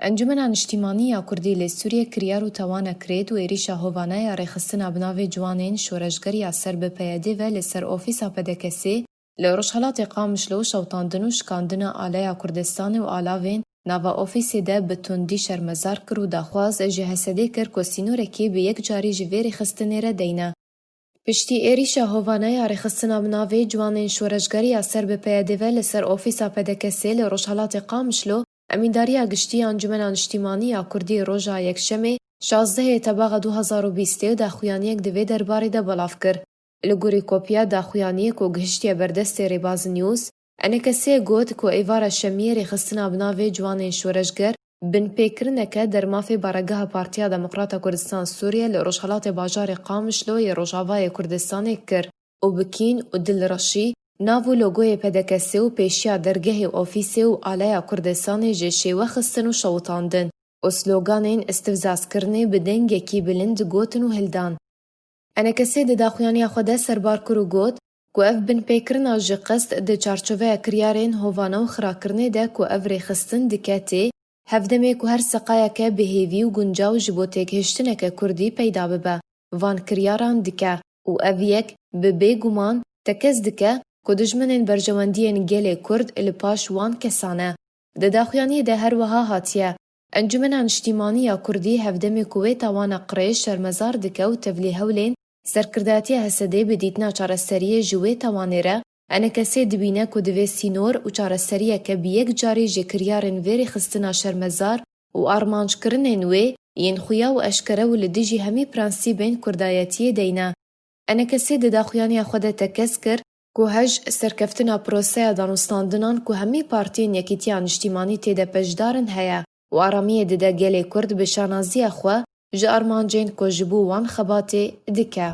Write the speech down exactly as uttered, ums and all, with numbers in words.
Encûmena Niştîmanî ya Kurdî li Sûriyê kiryar û tawanek kirêt û êrîşa hovane ya rêxistina bi navê Ciwanên Şoreşger ya ser bi P Y D ve li ser ofîsa P D K S'ê li Rojhelatê Qamişlo şewitandin û şikandina aleya Kurdistanê û alavên nava ofîsê de bi tundî şermezar kir û daxwaz ji H S D'ê kir ku sînorekî bi yek carî ji vê rêxistinê re deyne. Piştî êrîşa hovane ya rêxistina bi navê Ciwanên Şoreşger ya ser bi P Y D ve li ser ofîsa P D K S'ê li Rojhelatê Qamişlo, Emîndariya Giştî ya Encûmena Niştîmanî ya Kurdî roja Yekşemê, şazdehê Tebaxa du hezar û bîstê daxuyaniyek di vê derbarê de belav kir. Li gorî kopiya daxuyaniyê ku gihiştiye ber destê Rêbaz News, E N K S'ê got ku êvara şemiyê rêxistina bi navê Ciwanên Şoreşger binpêkirineke dermafê baregeha Partiya Demokrata Kurdistan Sûriye li rojhelatê bajarê Qamişlo yê Rojavayê Kurdistanê kir û bi kîn û dilreşî nav û logoyê P D K S'ê û pêşiya dergehê ofîsê û aleya Kurdistanê ji şêwe xistin û şewitandin û sloganên îstifzazkirinê bi dengekî bilind gotin û hildan. E N K S'ê di daxuyaniya xwe de serbar kir û got ku ev binpêkirina ji qest di çarçoveya kiryarên hovane û xirakirinê de ku ev rêxistin dike tê, hevdemê ku her seqayeke bi hêvî û guncaw ji bo têgihiştineke kurdî peyda bibe, van kiryaran dike û ev yek bi bêguman tekez dike ku dijminên berjewendiyên gelê kurd li paş wan kesan e. Di daxuyaniyê de her wiha hatiye, Encûmena Niştîmanî ya Kurdî hevdemê ku wê tawana qirêj şermezar dike û tevlî hewlên serkirdayetiya H S D'ê bi dîtina çareseriyê ji wê tawanê re, E N K S'ê dibîne ku divê sînor û çareseriyeke bi yek carî ji kiryarên vê rêxistina şermezar û armanckirinên wê yên xuya û eşkere û li dijî hemî prensîbên kurdayetiyê deyne. E N K S'ê di daxuyaniya xwe de tekez kir ku hej serkeftina proseya danûstandinan ku hemî partiyên Yekîtiya Niştîmanî tê de beşdar in heye û aramiyê dide gelê Kurd bi şanaziya xwe ji armancên ku ji bo wan xebatê dike.